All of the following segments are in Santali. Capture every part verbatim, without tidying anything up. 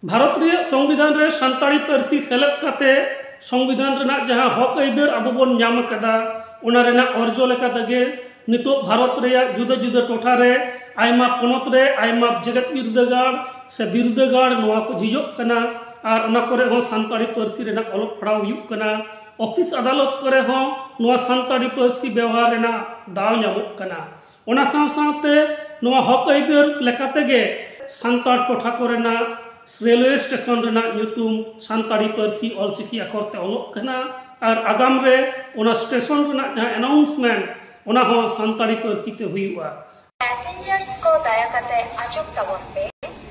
ᱵᱷᱟᱨᱚᱛ ᱨᱮᱭᱟᱜ ᱥᱚᱝᱵᱤᱫᱷᱟᱱ ᱨᱮ ᱥᱟᱱᱛᱟᱲᱤ ᱯᱟᱹᱨᱥᱤ ᱥᱮᱞᱮᱫ ᱠᱟᱛᱮ ᱥᱚᱝᱵᱤᱫᱷᱟᱱ ᱨᱮᱱᱟᱜ ᱡᱟᱦᱟᱸ ᱦᱚᱠ ᱟᱹᱭᱫᱟᱹᱨ ᱟᱵᱚ ᱵᱚᱱ ᱧᱟᱢ ᱟᱠᱟᱫᱟ, ᱚᱱᱟ ᱨᱮᱱᱟᱜ ᱚᱨᱡᱚ ᱞᱮᱠᱟ ᱛᱮᱜᱮ ᱱᱤᱛᱚᱜ ᱵᱷᱟᱨᱚᱛ ᱨᱮᱭᱟᱜ ᱡᱩᱫᱟᱹ ᱡᱩᱫᱟᱹ ᱴᱚᱴᱷᱟ ᱨᱮ, ᱟᱭᱢᱟ ᱯᱚᱱᱚᱛ ᱨᱮ, ᱟᱭᱢᱟ ᱡᱮᱜᱮᱛ ᱵᱤᱨᱫᱟᱹᱜᱟᱲ ᱥᱮ ᱵᱤᱨᱫᱟᱹᱜᱟᱲ ᱱᱚᱣᱟ ᱠᱚ ᱡᱷᱤᱡᱚᱜ ᱠᱟᱱᱟ᱾ ᱟᱨ ᱚᱱᱟ ᱠᱚᱨᱮ ᱦᱚᱸ ᱥᱟᱱᱛᱟᱲᱤ ᱯᱟᱹᱨᱥᱤ ᱨᱮᱱᱟᱜ ᱚᱞᱚᱜ ᱯᱟᱲᱦᱟᱣ ᱦᱩᱭᱩᱜ ᱠᱟᱱᱟ᱾ ᱚᱯᱷᱤᱥ ᱟᱫᱟᱞᱚᱛ ᱠᱚᱨᱮ ᱦᱚᱸ ᱱᱚᱣᱟ ᱥᱟᱱᱛᱟᱲᱤ ᱯᱟᱹᱨᱥᱤ ᱵᱮᱣᱦᱟᱨ ᱨᱮᱱᱟᱜ ᱫᱟᱣ ᱧᱟᱢᱚᱜ ᱠᱟᱱᱟ᱾ ᱚᱱᱟ ᱥᱟᱶ ᱥᱟᱶᱛᱮ ᱱᱚᱣᱟ ᱦᱚᱠ ᱟᱹᱭᱫᱟᱹᱨ ᱞᱮᱠᱟ ᱛᱮᱜᱮ ᱥᱟᱱᱛᱟᱲ ᱴᱚᱴᱷᱟ ᱠᱚᱨᱮᱱᱟᱜ ᱨᱮᱞᱣᱮ ᱥᱴᱮᱥᱚᱱ ᱨᱮᱱᱟᱜ ᱧᱩᱛᱩᱢ ᱥᱟᱱᱛᱟᱲᱤ ᱯᱟᱹᱨᱥᱤ ᱚᱞᱪᱤᱠᱤ ᱟᱠᱷᱚᱨ ᱛᱮ ᱚᱞᱚᱜ ᱠᱟᱱᱟ᱾ ᱟᱨ ᱟᱜᱟᱢ ᱨᱮ ᱚᱱᱟ ᱥᱴᱮᱥᱚᱱ ᱨᱮᱱᱟᱜ ᱡᱟᱦᱟᱸ ᱮᱱᱟᱣᱩᱱᱥᱢᱮᱱᱴ, ᱚᱱᱟ ᱦᱚᱸ ᱥᱟᱱᱛᱟᱲᱤ ᱯᱟᱹᱨᱥᱤ ᱛᱮ ᱦᱩᱭᱩᱜᱼᱟ᱾ ᱯᱮᱥᱮᱧᱡᱟᱨᱥ ᱠᱚ ᱫᱟᱭᱟ ᱠᱟᱛᱮ ᱟᱸᱡᱚᱢ ᱛᱟᱵᱚᱱ ᱯᱮ,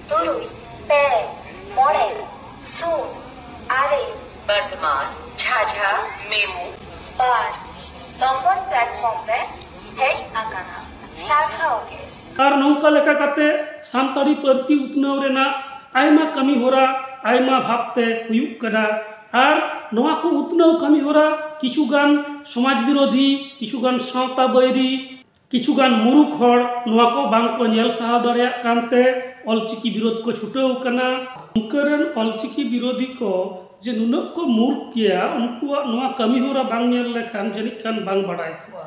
ᱛᱩᱨᱩᱭ, ᱯᱮ, ᱢᱚᱬᱮ, ᱥᱩᱱ, ᱟᱨᱮ᱾ ᱵᱚᱨᱫᱷᱚᱢᱟᱱ ᱡᱷᱟᱡᱷᱟ ᱢᱮᱢᱩ ᱵᱟᱨ ᱱᱚᱢᱵᱚᱨ ᱯᱞᱟᱴᱯᱷᱚᱨᱢ ᱨᱮ ᱦᱮᱡ ᱟᱠᱟᱱᱟ᱾ ᱥᱟᱨᱦᱟᱣ ᱜᱮ᱾ ᱟᱨ ᱱᱚᱝᱠᱟ ᱞᱮᱠᱟ ᱠᱟᱛᱮ ᱥᱟᱱᱛᱟᱲᱤ ᱯᱟᱹᱨᱥᱤ ᱩᱛᱱᱟᱹᱣ ᱨᱮᱱᱟᱜ ᱟᱭᱢᱟ ᱠᱟᱹᱢᱤ ᱦᱚᱨᱟ ᱟᱭᱢᱟ ᱵᱷᱟᱵᱽ ᱛᱮ ᱦᱩᱭᱩᱜ ᱠᱟᱱᱟ᱾ ᱟᱨ ᱱᱚᱣᱟ ᱠᱚ ᱩᱛᱱᱟᱹᱣ ᱠᱟᱹᱢᱤ ᱦᱚᱨᱟ ᱠᱤᱪᱷᱩ ᱜᱟᱱ ᱥᱚᱢᱟᱡᱽ ᱵᱤᱨᱳᱫᱷᱤ, ᱠᱤᱪᱷᱩ ᱜᱟᱱ ᱥᱟᱶᱛᱟ ᱵᱟᱹᱭᱨᱤ, ᱠᱤᱪᱷᱩ ᱜᱟᱱ ᱢᱩᱨᱩᱠ ᱦᱚᱲ ᱱᱚᱣᱟ ᱠᱚ ᱵᱟᱝ ᱠᱚ ᱧᱮᱞ ᱥᱟᱦᱟᱣ ᱫᱟᱲᱮᱭᱟᱜ ᱠᱟᱱᱛᱮ ᱚᱞᱪᱤᱠᱤ ᱵᱤᱨᱳᱫᱷ ᱠᱚ ᱪᱷᱩᱴᱟᱹᱣ ᱠᱟᱱᱟ᱾ ᱫᱩᱢᱠᱟᱹ ᱨᱮᱱ ᱚᱞᱪᱤᱠᱤ ᱵᱤᱨᱳᱫᱷᱤ ᱠᱚ ᱡᱮ ᱱᱩᱱᱟᱹᱜ ᱠᱚ ᱢᱩᱨᱩᱠ ᱜᱮᱭᱟ, ᱩᱱᱠᱩᱣᱟᱜ ᱱᱚᱣᱟ ᱠᱟᱹᱢᱤ ᱦᱚᱨᱟ ᱵᱟᱝ ᱧᱮᱞ ᱞᱮᱠᱷᱟᱱ ᱡᱟᱹᱱᱤᱡ ᱠᱷᱟᱱ ᱵᱟᱝ ᱵᱟᱰᱟᱭ ᱠᱚᱜᱼᱟ᱾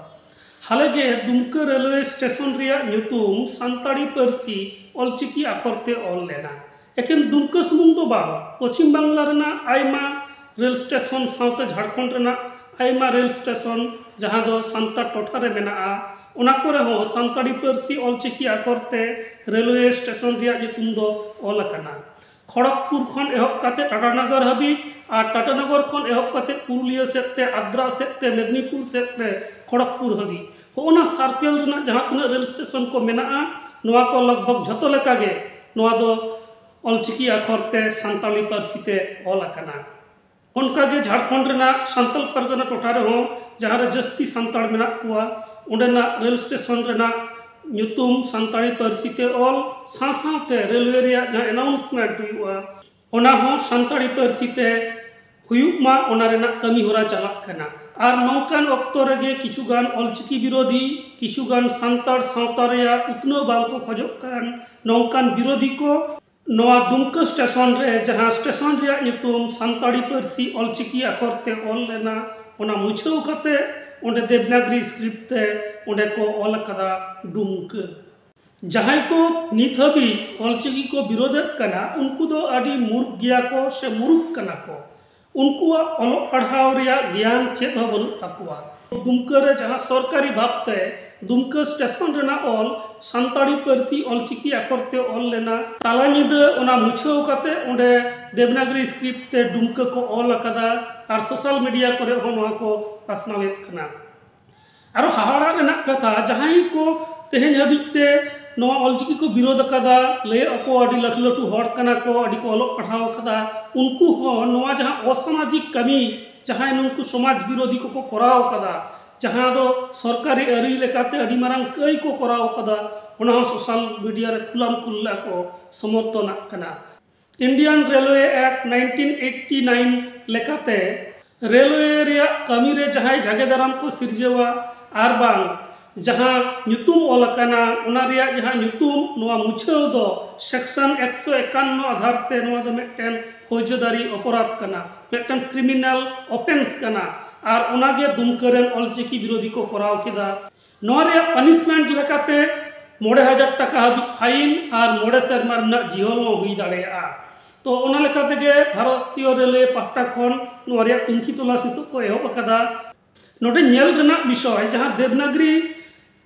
ᱦᱟᱞᱮᱜᱮ ᱫᱩᱢᱠᱟᱹ ᱨᱮᱞᱣᱮ ᱥᱴᱮᱥᱚᱱ ᱨᱮᱭᱟᱜ ᱧᱩᱛᱩᱢ ᱥᱟᱱᱛᱟᱲᱤ ᱯᱟᱹᱨᱥᱤ ᱚᱞᱪᱤᱠᱤ ᱟᱠᱷᱚᱨ ᱛᱮ ᱚᱞ ᱞᱮᱱᱟ᱾ ᱮᱠᱮᱱ ᱫᱩᱢᱠᱟᱹ ᱥᱩᱢᱩᱝ ᱫᱚ ᱵᱟᱝ, ᱯᱚᱪᱷᱤᱢ ᱵᱟᱝᱞᱟ ᱨᱮᱱᱟᱜ ᱟᱭᱢᱟ ᱨᱮᱞ ᱥᱴᱮᱥᱚᱱ ᱥᱟᱶᱛᱮ ᱡᱷᱟᱲᱠᱷᱚᱸᱰ ᱨᱮᱱᱟᱜ ᱟᱭᱢᱟ ᱨᱮᱞ ᱥᱴᱮᱥᱚᱱ ᱡᱟᱦᱟᱸ ᱫᱚ ᱥᱟᱱᱛᱟᱲ ᱴᱚᱴᱷᱟ ᱨᱮ ᱢᱮᱱᱟᱜᱼᱟ, ᱚᱱᱟ ᱠᱚᱨᱮ ᱦᱚᱸ ᱥᱟᱱᱛᱟᱲᱤ ᱯᱟᱹᱨᱥᱤ ᱚᱞᱪᱤᱠᱤ ᱟᱠᱷᱚᱨ ᱛᱮ ᱨᱮᱞᱣᱮ ᱥᱴᱮᱥᱚᱱ ᱨᱮᱭᱟᱜ ᱧᱩᱛᱩᱢ ᱫᱚ ᱚᱞ ᱟᱠᱟᱱᱟ᱾ ᱠᱷᱚᱲᱚᱜᱽᱯᱩᱨ ᱠᱷᱚᱱ ᱮᱦᱚᱵ ᱠᱟᱛᱮ ᱴᱟᱴᱟᱱᱚᱜᱚᱨ ᱦᱟᱹᱵᱤᱡ ᱟᱨ ᱴᱟᱴᱟᱱᱚᱜᱚᱨ ᱠᱷᱚᱱ ᱮᱦᱚᱵ ᱠᱟᱛᱮ ᱯᱩᱨᱩᱞᱤᱭᱟᱹ ᱥᱮᱫ ᱛᱮ, ᱟᱜᱽᱨᱟ ᱥᱮᱫ ᱛᱮ, ᱢᱮᱫᱽᱱᱤᱯᱩᱨ ᱥᱮᱫ ᱛᱮ, ᱠᱷᱚᱲᱚᱜᱽᱯᱩᱨ ᱦᱟᱹᱵᱤᱡ᱾ ᱦᱚᱸᱜᱼᱚ ᱱᱟ ᱥᱟᱨᱠᱮᱞ ᱨᱮᱱᱟᱜ ᱡᱟᱦᱟᱸ ᱛᱤᱱᱟᱹᱜ ᱨᱮᱞ ᱥᱴᱮᱥᱚᱱ ᱠᱚ ᱢᱮᱱᱟᱜᱼᱟ, ᱱᱚᱣᱟ ᱠᱚ ᱞᱚᱜᱽᱵᱷᱚᱜᱽ ᱡᱷᱚᱛᱚ ᱞᱮᱠᱟ ᱜᱮ ᱱᱚᱣᱟ ᱫᱚ ᱚᱞᱪᱤᱠᱤ ᱟᱠᱷᱚᱨ ᱛᱮ ᱥᱟᱱᱛᱟᱲᱤ ᱯᱟᱹᱨᱥᱤ ᱛᱮ ᱚᱞ ᱟᱠᱟᱱᱟ᱾ ᱚᱱᱠᱟ ᱜᱮ ᱡᱷᱟᱲᱠᱷᱚᱸᱰ ᱨᱮᱱᱟᱜ ᱥᱟᱱᱛᱟᱲ ᱯᱟᱨᱜᱟᱱᱟ ᱴᱚᱴᱷᱟ ᱨᱮᱦᱚᱸ ᱡᱟᱦᱟᱸ ᱨᱮ ᱡᱟᱹᱥᱛᱤ ᱥᱟᱱᱛᱟᱲ ᱢᱮᱱᱟᱜ ᱠᱚᱣᱟ, ᱚᱸᱰᱮᱱᱟᱜ ᱨᱮᱞ ᱥᱴᱮᱥᱚᱱ ᱨᱮᱱᱟᱜ ᱧᱩᱛᱩᱢ ᱥᱟᱱᱛᱟᱲᱤ ᱯᱟᱹᱨᱥᱤ ᱛᱮ ᱚᱞ ᱥᱟᱶ ᱥᱟᱶᱛᱮ ᱨᱮᱞᱣᱮ ᱨᱮᱭᱟᱜ ᱡᱟᱦᱟᱸ ᱮᱱᱟᱣᱩᱱᱥᱢᱮᱱᱴ ᱦᱩᱭᱩᱜᱼᱟ, ᱚᱱᱟ ᱦᱚᱸ ᱥᱟᱱᱛᱟᱲᱤ ᱯᱟᱹᱨᱥᱤ ᱛᱮ ᱦᱩᱭᱩᱜ ᱢᱟ, ᱚᱱᱟ ᱨᱮᱱᱟᱜ ᱠᱟᱹᱢᱤ ᱦᱚᱨᱟ ᱪᱟᱞᱟᱜ ᱠᱟᱱᱟ᱾ ᱟᱨ ᱱᱚᱝᱠᱟᱱ ᱚᱠᱛᱚ ᱨᱮᱜᱮ ᱠᱤᱪᱷᱩ ᱜᱟᱱ ᱚᱞᱪᱤᱠᱤ ᱵᱤᱨᱳᱫᱷᱤ, ᱠᱤᱪᱷᱩ ᱜᱟᱱ ᱥᱟᱱᱛᱟᱲ ᱥᱟᱶᱛᱟ ᱨᱮᱭᱟᱜ ᱩᱛᱱᱟᱹᱣ ᱵᱟᱝ ᱠᱚ ᱠᱷᱚᱡᱚᱜ ᱠᱟᱱ ᱱᱚᱝᱠᱟᱱ ᱵᱤᱨᱳᱫᱷᱤ ᱠᱚ ᱱᱚᱣᱟ ᱫᱩᱢᱠᱟᱹ ᱥᱴᱮᱥᱚᱱ ᱨᱮ, ᱡᱟᱦᱟᱸ ᱥᱴᱮᱥᱚᱱ ᱨᱮᱭᱟᱜ ᱧᱩᱛᱩᱢ ᱥᱟᱱᱛᱟᱲᱤ ᱯᱟᱹᱨᱥᱤ ᱚᱞᱪᱤᱠᱤ ᱟᱠᱷᱚᱨ ᱛᱮ ᱚᱞ ᱞᱮᱱᱟ, ᱚᱱᱟ ᱢᱩᱪᱷᱟᱹᱣ ᱠᱟᱛᱮ ᱚᱸᱰᱮ ᱫᱮᱵᱽᱱᱟᱜᱽᱨᱤ ᱥᱠᱨᱤᱯᱴ ᱛᱮ ᱚᱸᱰᱮ ᱠᱚ ᱚᱞ ᱟᱠᱟᱫᱟ ᱰᱩᱢᱠᱟᱹ᱾ ᱡᱟᱦᱟᱸᱭ ᱠᱚ ᱱᱤᱛ ᱦᱟᱹᱵᱤᱡ ᱚᱞᱪᱤᱠᱤ ᱠᱚ ᱵᱤᱨᱳᱫᱮᱫ ᱠᱟᱱᱟ, ᱩᱱᱠᱩ ᱫᱚ ᱟᱹᱰᱤ ᱢᱩᱨᱩᱠᱷ ᱜᱮᱭᱟ ᱠᱚ ᱥᱮ ᱢᱩᱨᱩᱠᱷ ᱠᱟᱱᱟ ᱠᱚ᱾ ᱩᱱᱠᱩᱣᱟᱜ ᱚᱞᱚᱜ ᱯᱟᱲᱦᱟᱣ ᱨᱮᱭᱟᱜ ᱜᱮᱭᱟᱱ ᱪᱮᱫ ᱦᱚᱸ ᱵᱟᱹᱱᱩᱜ ᱛᱟᱠᱚᱣᱟ᱾ ᱫᱩᱢᱠᱟᱹ ᱨᱮ ᱡᱟᱦᱟᱸ ᱥᱚᱨᱠᱟᱨᱤ ᱵᱷᱟᱵᱽᱛᱮ ᱫᱩᱢᱠᱟᱹ ᱥᱴᱮᱥᱚᱱ ᱨᱮᱱᱟᱜ ᱚᱞ ᱥᱟᱱᱛᱟᱲᱤ ᱯᱟᱹᱨᱥᱤ ᱚᱞᱪᱤᱠᱤ ᱟᱠᱷᱚᱨ ᱛᱮ ᱚᱞ ᱞᱮᱱᱟ, ᱛᱟᱞᱟ ᱧᱤᱫᱟᱹ ᱚᱱᱟ ᱢᱩᱪᱷᱟᱹᱣ ᱠᱟᱛᱮ ᱚᱸᱰᱮ ᱫᱮᱵᱽᱱᱟᱜᱽᱨᱤ ᱥᱠᱨᱤᱯᱴ ᱛᱮ ᱰᱩᱢᱠᱟᱹ ᱠᱚ ᱚᱞ ᱟᱠᱟᱫᱟ ᱟᱨ ᱥᱳᱥᱟᱞ ᱢᱤᱰᱤᱭᱟ ᱠᱚᱨᱮ ᱦᱚᱸ ᱱᱚᱣᱟ ᱠᱚ ᱯᱟᱥᱱᱟᱣᱮᱫ ᱠᱟᱱᱟ᱾ ᱟᱨᱚ ᱦᱟᱦᱟᱲᱟᱜ ᱨᱮᱱᱟᱜ ᱠᱟᱛᱷᱟ, ᱡᱟᱦᱟᱸᱭ ᱠᱚ ᱛᱮᱦᱮᱧ ᱦᱟᱹᱵᱤᱡ ᱛᱮ ᱱᱚᱣᱟ ᱚᱞᱪᱤᱠᱤ ᱠᱚ ᱵᱤᱨᱳᱫ ᱟᱠᱟᱫᱟ, ᱞᱟᱹᱭ ᱟᱠᱚ ᱟᱹᱰᱤ ᱞᱟᱹᱴᱩ ᱞᱟᱹᱴᱩ ᱦᱚᱲ ᱠᱟᱱᱟ ᱠᱚ, ᱟᱹᱰᱤ ᱠᱚ ᱚᱞᱚᱜ ᱯᱟᱲᱦᱟᱣ ᱟᱠᱟᱫᱟ, ᱩᱱᱠᱩ ᱦᱚᱸ ᱱᱚᱣᱟ ᱡᱟᱦᱟᱸ ᱚᱥᱟᱢᱟᱡᱤᱠ ᱠᱟᱹᱢᱤ, ᱡᱟᱦᱟᱸᱭ ᱱᱩᱠᱩ ᱥᱚᱢᱟᱡᱽ ᱵᱤᱨᱳᱫᱷᱤ ᱠᱚᱠᱚ ᱠᱚᱨᱟᱣ ᱟᱠᱟᱫᱟ, ᱡᱟᱦᱟᱸ ᱫᱚ ᱥᱚᱨᱠᱟᱨᱤ ᱟᱹᱨᱤ ᱞᱮᱠᱟᱛᱮ ᱟᱹᱰᱤ ᱢᱟᱨᱟᱝ ᱠᱟᱹᱭ ᱠᱚ ᱠᱚᱨᱟᱣ ᱟᱠᱟᱫᱟ, ᱚᱱᱟ ᱦᱚᱸ ᱥᱳᱥᱟᱞ ᱢᱤᱰᱤᱭᱟ ᱨᱮ ᱠᱷᱩᱞᱟᱢ ᱠᱷᱩᱞᱞᱟ ᱠᱚ ᱥᱚᱢᱚᱨᱛᱷᱚᱱᱟᱜ ᱠᱟᱱᱟ᱾ Indian Railway Act nineteen eighty nine ᱞᱮᱠᱟᱛᱮ ᱨᱮᱞᱣᱮ ᱨᱮᱭᱟᱜ ᱠᱟᱹᱢᱤ ᱨᱮ ᱡᱟᱦᱟᱸᱭ ᱡᱟᱸᱜᱮ ᱫᱟᱨᱟᱢ ᱠᱚ ᱥᱤᱨᱡᱟᱹᱣᱟ ᱟᱨ ᱵᱟᱝ ᱡᱟᱦᱟᱸ ᱧᱩᱛᱩᱢ ᱚᱞ ᱟᱠᱟᱱᱟ, ᱚᱱᱟ ᱨᱮᱭᱟᱜ ᱡᱟᱦᱟᱸ ᱧᱩᱛᱩᱢ, ᱱᱚᱣᱟ ᱢᱩᱪᱷᱟᱹᱣ ᱫᱚ ᱥᱮᱠᱥᱚᱱ ᱮᱠᱥᱚ ᱮᱠᱟᱱᱱᱚ ᱟᱫᱷᱟᱨ ᱛᱮ ᱱᱚᱣᱟ ᱫᱚ ᱢᱤᱫᱴᱮᱱ ᱯᱷᱳᱡᱽᱫᱟᱨᱤ ᱚᱯᱚᱨᱟᱫᱷ ᱠᱟᱱᱟ, ᱢᱤᱫᱴᱮᱱ ᱠᱨᱤᱢᱤᱱᱟᱞ ᱚᱯᱷᱮᱱᱥ ᱠᱟᱱᱟ᱾ ᱟᱨ ᱚᱱᱟᱜᱮ ᱫᱩᱢᱠᱟᱹ ᱨᱮᱱ ᱚᱞᱪᱤᱠᱤ ᱵᱤᱨᱳᱫᱷᱤ ᱠᱚ ᱠᱚᱨᱟᱣ ᱠᱮᱫᱟ᱾ ᱱᱚᱣᱟ ᱨᱮᱭᱟᱜ ᱯᱟᱱᱤᱥᱢᱮᱱᱴ ᱞᱮᱠᱟᱛᱮ ᱢᱚᱬᱮ ᱦᱟᱡᱟᱨ ᱴᱟᱠᱟ ᱦᱟᱹᱵᱤᱡ ᱯᱷᱟᱭᱤᱱ ᱟᱨ ᱢᱚᱬᱮ ᱥᱮᱨᱢᱟ ᱨᱮᱱᱟᱜ ᱡᱤᱦᱚᱞ ᱦᱚᱸ ᱦᱩᱭ ᱫᱟᱲᱮᱭᱟᱜᱼᱟ᱾ ᱛᱚ, ᱚᱱᱟ ᱞᱮᱠᱟ ᱛᱮᱜᱮ ᱵᱷᱟᱨᱚᱛᱤᱭᱚ ᱨᱮᱞᱣᱮ ᱯᱟᱦᱴᱟ ᱠᱷᱚᱱ ᱱᱚᱣᱟ ᱨᱮᱭᱟᱜ ᱛᱩᱱᱠᱷᱤ ᱛᱚᱞᱟᱥ ᱱᱤᱛᱚᱜ ᱠᱚ ᱮᱦᱚᱵ ᱟᱠᱟᱫᱟ᱾ ᱱᱚᱰᱮ ᱧᱮᱞ ᱨᱮᱱᱟᱜ ᱵᱤᱥᱚᱭ, ᱡᱟᱦᱟᱸ ᱫᱮᱵᱽᱱᱟᱜᱽᱨᱤ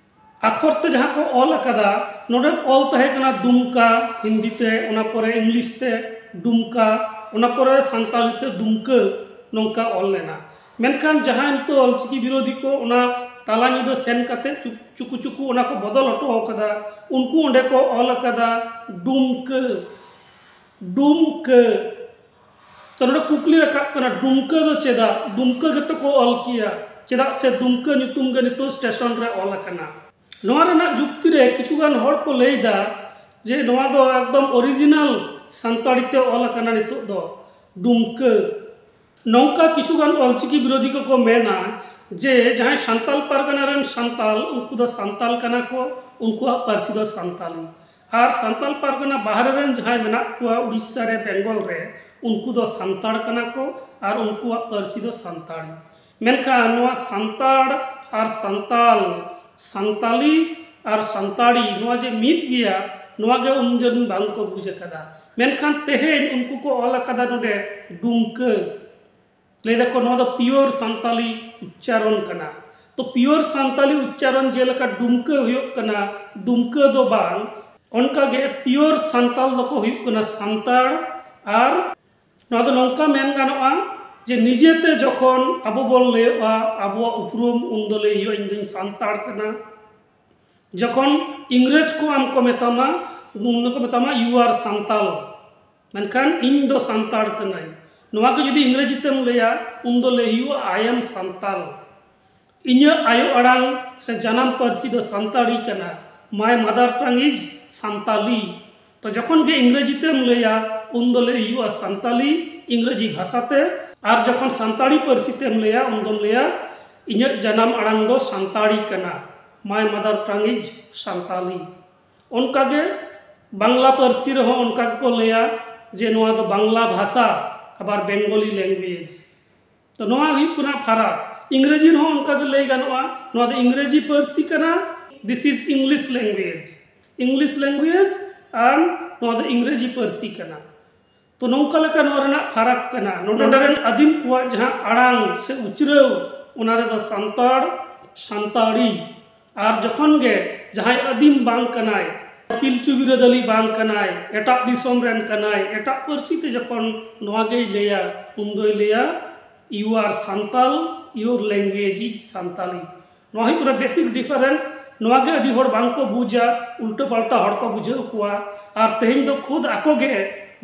ᱟᱠᱷᱚᱨ ᱛᱮ ᱡᱟᱦᱟᱸ ᱠᱚ ᱚᱞ ᱟᱠᱟᱫᱟ, ᱱᱚᱰᱮ ᱚᱞ ᱛᱟᱦᱮᱸ ᱠᱟᱱᱟ ᱫᱩᱢᱠᱟ ᱦᱤᱱᱫᱤ ᱛᱮ, ᱚᱱᱟ ᱯᱚᱨᱮ ᱤᱝᱞᱤᱥ ᱛᱮ ᱰᱩᱢᱠᱟ, ᱚᱱᱟ ᱯᱚᱨᱮ ᱥᱟᱱᱛᱟᱲᱤ ᱛᱮ ᱫᱩᱢᱠᱟᱹ, ᱱᱚᱝᱠᱟ ᱚᱞ ᱞᱮᱱᱟ᱾ ᱢᱮᱱᱠᱷᱟᱱ ᱡᱟᱦᱟᱸᱭ ᱱᱤᱛᱚᱜ ᱚᱞᱪᱤᱠᱤ ᱵᱤᱨᱳᱫᱷᱤ ᱠᱚ ᱚᱱᱟ ᱛᱟᱞᱟ ᱧᱤᱫᱟᱹ ᱥᱮᱱ ᱠᱟᱛᱮ ᱪᱩᱠ-, ᱪᱩᱠᱩ ᱪᱩᱠᱩ ᱚᱱᱟ ᱠᱚ ᱵᱚᱫᱚᱞ ᱦᱚᱴᱚ ᱟᱠᱟᱫᱟ, ᱩᱱᱠᱩ ᱚᱸᱰᱮ ᱠᱚ ᱚᱞ ᱟᱠᱟᱫᱟ ᱰᱩᱢᱠᱟᱹ, ᱰᱩᱢᱠᱟᱹ᱾ ᱛᱚ, ᱱᱚᱰᱮ ᱠᱩᱠᱞᱤ ᱨᱟᱠᱟᱵ ᱠᱟᱱᱟ, ᱰᱩᱢᱠᱟᱹ ᱫᱚ ᱪᱮᱫᱟᱜ? ᱫᱩᱢᱠᱟᱹ ᱜᱮᱛᱚ ᱠᱚ ᱚᱞ ᱠᱮᱭᱟ᱾ ᱪᱮᱫᱟᱜ ᱥᱮ ᱫᱩᱢᱠᱟᱹ ᱧᱩᱛᱩᱢ ᱜᱮ ᱱᱤᱛᱚᱜ ᱥᱴᱮᱥᱚᱱ ᱨᱮ ᱚᱞ ᱟᱠᱟᱱᱟ᱾ ᱱᱚᱣᱟ ᱨᱮᱱᱟᱜ ᱡᱩᱠᱛᱤ ᱨᱮ ᱠᱤᱪᱷᱩ ᱜᱟᱱ ᱦᱚᱲ ᱠᱚ ᱞᱟᱹᱭ ᱮᱫᱟ ᱡᱮ ᱱᱚᱣᱟ ᱫᱚ ᱮᱠᱫᱚᱢ ᱚᱨᱤᱡᱤᱱᱟᱞ ᱥᱟᱱᱛᱟᱲᱤ ᱛᱮ ᱚᱞ ᱟᱠᱟᱱᱟ ᱱᱤᱛᱚᱜ ᱫᱚ, ᱰᱩᱢᱠᱟᱹ᱾ ᱱᱚᱝᱠᱟ ᱠᱤᱪᱷᱩ ᱜᱟᱱ ᱚᱞᱪᱤᱠᱤ ᱵᱤᱨᱳᱫᱷᱤ ᱠᱚᱠᱚ ᱢᱮᱱᱟ ᱡᱮ ᱡᱟᱦᱟᱸᱭ ᱥᱟᱱᱛᱟᱞ ᱯᱟᱨᱜᱟᱱᱟ ᱨᱮᱱ ᱥᱟᱱᱛᱟᱞ, ᱩᱱᱠᱩ ᱫᱚ ᱥᱟᱱᱛᱟᱞ ᱠᱟᱱᱟ ᱠᱚ, ᱩᱱᱠᱩᱣᱟᱜ ᱯᱟᱹᱨᱥᱤ ᱫᱚ ᱥᱟᱱᱛᱟᱞᱤ᱾ ᱟᱨ ᱥᱟᱱᱛᱟᱞ ᱯᱟᱨᱜᱟᱱᱟ ᱵᱟᱦᱨᱮ ᱨᱮᱱ ᱡᱟᱦᱟᱸᱭ ᱢᱮᱱᱟᱜ ᱠᱚᱣᱟ ᱩᱲᱤᱥᱥᱟ ᱨᱮ, ᱵᱮᱝᱜᱚᱞ ᱨᱮ, ᱩᱱᱠᱩ ᱫᱚ ᱥᱟᱱᱛᱟᱲ ᱠᱟᱱᱟ ᱠᱚ ᱟᱨ ᱩᱱᱠᱩᱣᱟᱜ ᱯᱟᱹᱨᱥᱤ ᱫᱚ ᱥᱟᱱᱛᱟᱲᱤ᱾ ᱢᱮᱱᱠᱷᱟᱱ ᱱᱚᱣᱟ ᱥᱟᱱᱛᱟᱲ ᱟᱨ ᱥᱟᱱᱛᱟᱞ, ᱥᱟᱱᱛᱟᱞᱤ ᱟᱨ ᱥᱟᱱᱛᱟᱲᱤ, ᱱᱚᱣᱟ ᱡᱮ ᱢᱤᱫ ᱜᱮᱭᱟ, ᱱᱚᱣᱟ ᱜᱮ ᱩᱱᱫᱤᱱ ᱵᱟᱝ ᱠᱚ ᱵᱩᱡᱽ ᱟᱠᱟᱫᱟ᱾ ᱢᱮᱱᱠᱷᱟᱱ ᱛᱮᱦᱮᱧ ᱩᱱᱠᱩ ᱠᱚ ᱚᱞ ᱟᱠᱟᱫᱟ ᱱᱚᱰᱮ ᱰᱩᱢᱠᱟᱹ᱾ ᱞᱟᱹᱭ ᱫᱟᱠᱚ ᱱᱚᱣᱟ ᱫᱚ pure ᱥᱟᱱᱛᱟᱞᱤ ᱩᱪᱪᱟᱨᱚᱱ ᱠᱟᱱᱟ᱾ ᱛᱚ pure ᱥᱟᱱᱛᱟᱞᱤ ᱩᱪᱪᱟᱨᱚᱱ ᱡᱮᱞᱮᱠᱟ ᱰᱩᱢᱠᱟᱹ ᱦᱩᱭᱩᱜ ᱠᱟᱱᱟ, ᱰᱩᱢᱠᱟᱹ ᱫᱚ ᱵᱟᱝ, ᱚᱱᱠᱟᱜᱮ pure ᱥᱟᱱᱛᱟᱞ ᱫᱚᱠᱚ ᱦᱩᱭᱩᱜ ᱠᱟᱱᱟ ᱥᱟᱱᱛᱟᱲ᱾ ᱟᱨ ᱱᱚᱣᱟ ᱫᱚ ᱱᱚᱝᱠᱟ ᱢᱮᱱ ᱜᱟᱱᱚᱜᱼᱟ ᱡᱮ ᱱᱤᱡᱮᱛᱮ ᱡᱚᱠᱷᱚᱱ ᱟᱵᱚ ᱵᱚᱱ ᱞᱟᱹᱭᱚᱜᱼᱟ ᱟᱵᱚᱣᱟᱜ ᱩᱯᱨᱩᱢ, ᱩᱱ ᱫᱚ ᱞᱟᱹᱭ ᱦᱩᱭᱩᱜᱼᱟ, "ᱤᱧ ᱫᱚᱧ ᱥᱟᱱᱛᱟᱲ ᱠᱟᱱᱟ᱾" ᱡᱚᱠᱷᱚᱱ ᱤᱝᱨᱮᱡᱽ ᱠᱚ ᱟᱢ ᱠᱚ ᱢᱮᱛᱟᱢᱟ, ᱩᱱ ᱫᱚᱠᱚ ᱢᱮᱛᱟᱢᱟ, "You are ᱥᱟᱱᱛᱟᱞ", ᱢᱮᱱᱠᱷᱟᱱ ᱤᱧ ᱫᱚ ᱥᱟᱱᱛᱟᱲ ᱠᱟᱹᱱᱟᱹᱧ᱾ ᱱᱚᱣᱟ ᱠᱚ ᱡᱩᱫᱤ ᱤᱝᱨᱮᱡᱤ ᱛᱮᱢ ᱞᱟᱹᱭᱟ, ᱩᱱ ᱫᱚ ᱞᱟᱹᱭ ᱦᱩᱭᱩᱜᱼᱟ, "I am ᱥᱟᱱᱛᱟᱞ, ᱤᱧᱟᱹᱜ ᱟᱭᱳ ᱟᱲᱟᱝ ᱥᱮ ᱡᱟᱱᱟᱢ ᱯᱟᱹᱨᱥᱤ ᱫᱚ ᱥᱟᱱᱛᱟᱲᱤ ᱠᱟᱱᱟ, my mother tongue is Santali." ᱛᱚ ᱡᱚᱠᱷᱚᱱ ᱜᱮ ᱤᱝᱨᱮᱡᱤ ᱛᱮᱢ ᱞᱟᱹᱭᱟ, ᱩᱱ ᱫᱚ ᱞᱟᱹᱭ ᱦᱩᱭᱩᱜᱼᱟ ᱥᱟᱱᱛᱟᱞᱤ, ᱤᱝᱨᱮᱡᱤ ᱵᱷᱟᱥᱟᱛᱮ᱾ ᱟᱨ ᱡᱚᱠᱷᱚᱱ ᱥᱟᱱᱛᱟᱲᱤ ᱯᱟᱹᱨᱥᱤ ᱛᱮᱢ ᱞᱟᱹᱭᱟ, ᱩᱱ ᱫᱚᱢ ᱞᱟᱹᱭᱟ, "ᱤᱧᱟᱹᱜ ᱡᱟᱱᱟᱢ ᱟᱲᱟᱝ ᱫᱚ ᱥᱟᱱᱛᱟᱲᱤ ᱠᱟᱱᱟ, my mother tongue is Santali." ᱚᱱᱠᱟᱜᱮ ᱵᱟᱝᱞᱟ ᱯᱟᱹᱨᱥᱤ ᱨᱮᱦᱚᱸ ᱚᱱᱠᱟ ᱜᱮᱠᱚ ᱞᱟᱹᱭᱟ ᱡᱮ ᱱᱚᱣᱟ ᱫᱚ ᱵᱟᱝᱞᱟ ᱵᱷᱟᱥᱟ, ᱟᱵᱟᱨ ᱵᱮᱝᱜᱚᱞᱤ language᱾ ᱛᱚ ᱱᱚᱣᱟ ᱦᱩᱭᱩᱜ ᱠᱟᱱᱟ ᱯᱷᱟᱨᱟᱠ᱾ ᱤᱝᱨᱮᱡᱤ ᱨᱮᱦᱚᱸ ᱚᱱᱠᱟ ᱜᱮ ᱞᱟᱹᱭ ᱜᱟᱱᱚᱜᱼᱟ, ᱱᱚᱣᱟ ᱫᱚ ᱤᱝᱨᱮᱡᱤ ᱯᱟᱹᱨᱥᱤ ᱠᱟᱱᱟ, this is English language, English language, and ᱱᱚᱣᱟ ᱫᱚ ᱤᱝᱨᱮᱡᱤ ᱯᱟᱹᱨᱥᱤ ᱠᱟᱱᱟ᱾ ᱛᱚ ᱱᱚᱝᱠᱟ ᱞᱮᱠᱟ ᱱᱚᱣᱟ ᱨᱮᱱᱟᱜ ᱯᱷᱟᱨᱟᱠ ᱠᱟᱱᱟ᱾ ᱱᱚᱰᱮ ᱨᱮᱱ ᱟᱹᱫᱤᱢ ᱠᱚᱣᱟᱜ ᱡᱟᱦᱟᱸ ᱟᱲᱟᱝ ᱥᱮ ᱩᱪᱨᱟᱹᱣ, ᱚᱱᱟ ᱨᱮᱫᱚ ᱥᱟᱱᱛᱟᱲ, ᱥᱟᱱᱛᱟᱲᱤ᱾ ᱟᱨ ᱡᱚᱠᱷᱚᱱ ᱜᱮ ᱡᱟᱦᱟᱸᱭ ᱟᱹᱫᱤᱢ ᱵᱟᱝ ᱠᱟᱱᱟᱭ, ᱯᱤᱞᱪᱩ ᱵᱤᱨᱟᱹᱫᱟᱹᱞᱤ ᱵᱟᱝ ᱠᱟᱱᱟᱭ, ᱮᱴᱟᱜ ᱫᱤᱥᱚᱢ ᱨᱮᱱ ᱠᱟᱱᱟᱭ, ᱮᱴᱟᱜ ᱯᱟᱹᱨᱥᱤ ᱛᱮ ᱡᱚᱠᱷᱚᱱ ᱱᱚᱣᱟ ᱜᱮᱭ ᱞᱟᱹᱭᱟ, ᱩᱱ ᱫᱚᱭ ᱞᱟᱹᱭᱟ, "You are Santal, your language is Santali." ᱱᱚᱣᱟ ᱦᱩᱭᱩᱜ ᱠᱟᱱᱟ basic difference᱾ ᱱᱚᱣᱟ ᱜᱮ ᱟᱹᱰᱤ ᱦᱚᱲ ᱵᱟᱝ ᱠᱚ ᱵᱩᱡᱟ, ᱩᱞᱴᱟᱹ ᱯᱟᱞᱴᱟ ᱦᱚᱲ ᱠᱚ ᱵᱩᱡᱷᱟᱹᱣ ᱠᱚᱣᱟ᱾ ᱟᱨ ᱛᱮᱦᱮᱧ ᱫᱚ ᱠᱷᱩᱫ ᱟᱠᱚ ᱜᱮ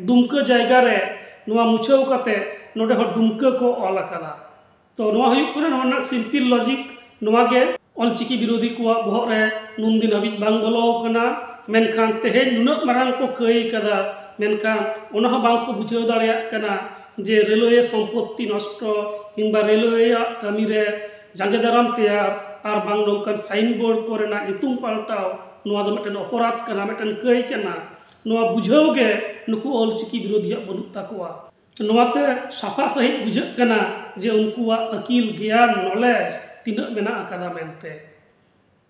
ᱫᱩᱢᱠᱟᱹ ᱡᱟᱭᱜᱟ ᱨᱮ ᱱᱚᱣᱟ ᱢᱩᱪᱷᱟᱹᱣ ᱠᱟᱛᱮ ᱱᱚᱰᱮ ᱦᱚᱸ ᱰᱩᱢᱠᱟᱹ ᱠᱚ ᱚᱞ ᱟᱠᱟᱫᱟ᱾ ᱛᱚ ᱱᱚᱣᱟ ᱦᱩᱭᱩᱜ ᱠᱟᱱᱟ ᱱᱚᱣᱟ ᱨᱮᱱᱟᱜ simple logic᱾ ᱱᱚᱣᱟ ᱜᱮ ᱚᱞᱪᱤᱠᱤ ᱵᱤᱨᱳᱫᱷᱤ ᱠᱚᱣᱟᱜ ᱵᱚᱦᱚᱜ ᱨᱮ ᱱᱩᱱᱫᱤᱱ ᱦᱟᱹᱵᱤᱡ ᱵᱟᱝ ᱵᱚᱞᱚ ᱟᱠᱟᱱᱟ᱾ ᱢᱮᱱᱠᱷᱟᱱ ᱛᱮᱦᱮᱧ ᱱᱩᱱᱟᱹᱜ ᱢᱟᱨᱟᱝ ᱠᱚ ᱠᱟᱹᱭ ᱠᱟᱫᱟ, ᱢᱮᱱᱠᱷᱟᱱ ᱚᱱᱟ ᱦᱚᱸ ᱵᱟᱝ ᱠᱚ ᱵᱩᱡᱷᱟᱹᱣ ᱫᱟᱲᱮᱭᱟᱜ ᱠᱟᱱᱟ ᱡᱮ ᱨᱮᱞᱣᱮ ᱥᱚᱢᱯᱚᱛᱛᱤ ᱱᱚᱥᱴᱚ ᱠᱤᱝᱵᱟ ᱨᱮᱞᱣᱮᱭᱟᱜ ᱠᱟᱹᱢᱤ ᱨᱮ ᱡᱟᱸᱜᱮ ᱫᱟᱨᱟᱢ ᱛᱮᱭᱟᱨ ᱟᱨ ᱵᱟᱝ ᱱᱚᱝᱠᱟᱱ ᱥᱟᱭᱤᱱ ᱵᱳᱨᱰ ᱠᱚᱨᱮᱱᱟᱜ ᱧᱩᱛᱩᱢ ᱯᱟᱞᱴᱟᱣ, ᱱᱚᱣᱟ ᱫᱚ ᱢᱤᱫᱴᱮᱱ ᱚᱯᱚᱨᱟᱫᱷ ᱠᱟᱱᱟ, ᱢᱤᱫᱴᱮᱱ ᱠᱟᱹᱭ ᱠᱟᱱᱟ, ᱱᱚᱣᱟ ᱵᱩᱡᱷᱟᱹᱣ ᱜᱮ ᱱᱩᱠᱩ ᱚᱞᱪᱤᱠᱤ ᱵᱤᱨᱳᱫᱷᱤᱭᱟᱜ ᱵᱟᱹᱱᱩᱜ ᱛᱟᱠᱚᱣᱟ᱾ ᱱᱚᱣᱟᱛᱮ ᱥᱟᱯᱷᱟ ᱥᱟᱺᱦᱤᱡ ᱵᱩᱡᱷᱟᱹᱜ ᱠᱟᱱᱟ ᱡᱮ ᱩᱱᱠᱩᱣᱟᱜ ᱟᱹᱠᱤᱞ, ᱜᱮᱭᱟᱱ, ᱱᱚᱞᱮᱡᱽ ᱛᱤᱱᱟᱹᱜ ᱢᱮᱱᱟᱜ ᱟᱠᱟᱫᱟ ᱢᱮᱱᱛᱮ᱾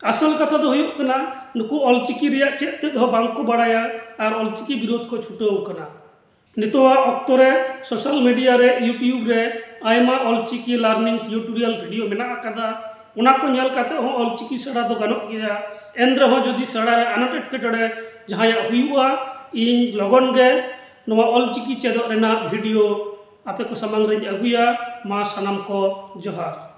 ᱟᱥᱚᱞ ᱠᱟᱛᱷᱟ ᱫᱚ ᱦᱩᱭᱩᱜ ᱠᱟᱱᱟ, ᱱᱩᱠᱩ ᱚᱞᱪᱤᱠᱤ ᱨᱮᱭᱟᱜ ᱪᱮᱫ ᱛᱮᱫ ᱦᱚᱸ ᱵᱟᱝ ᱠᱚ ᱵᱟᱲᱟᱭᱟ ᱟᱨ ᱚᱞᱪᱤᱠᱤ ᱵᱤᱨᱳᱫᱷ ᱠᱚ ᱪᱷᱩᱴᱟᱹᱣ ᱠᱟᱱᱟ᱾ ᱱᱤᱛᱚᱜᱟᱜ ᱚᱠᱛᱚ ᱨᱮ social media ᱨᱮ, YouTube ᱨᱮ ᱟᱭᱢᱟ ᱚᱞᱪᱤᱠᱤ learning tutorial video ᱢᱮᱱᱟᱜ ᱟᱠᱟᱫᱟ᱾ ᱚᱱᱟ ᱠᱚ ᱧᱮᱞ ᱠᱟᱛᱮ ᱦᱚᱸ ᱚᱞᱪᱤᱠᱤ ᱥᱮᱬᱟ ᱫᱚ ᱜᱟᱱᱚᱜ ᱜᱮᱭᱟ᱾ ᱮᱱ ᱨᱮᱦᱚᱸ ᱡᱩᱫᱤ ᱥᱮᱬᱟ ᱨᱮ ᱟᱱᱟᱴ ᱮᱴᱠᱮᱴᱚᱬᱮ ᱡᱟᱦᱟᱸᱭᱟᱜ ᱦᱩᱭᱩᱜᱼᱟ, ᱤᱧ ᱞᱚᱜᱚᱱ ᱜᱮ ᱱᱚᱣᱟ ᱚᱞᱪᱤᱠᱤ ᱪᱮᱫᱚᱜ ᱨᱮᱱᱟᱜ video ᱟᱯᱮ ᱠᱚ ᱥᱟᱢᱟᱝ ᱨᱤᱧ ᱟᱹᱜᱩᱭᱟ᱾ ᱢᱟ ᱥᱟᱱᱟᱢ ᱠᱚ ᱡᱚᱦᱟᱨ᱾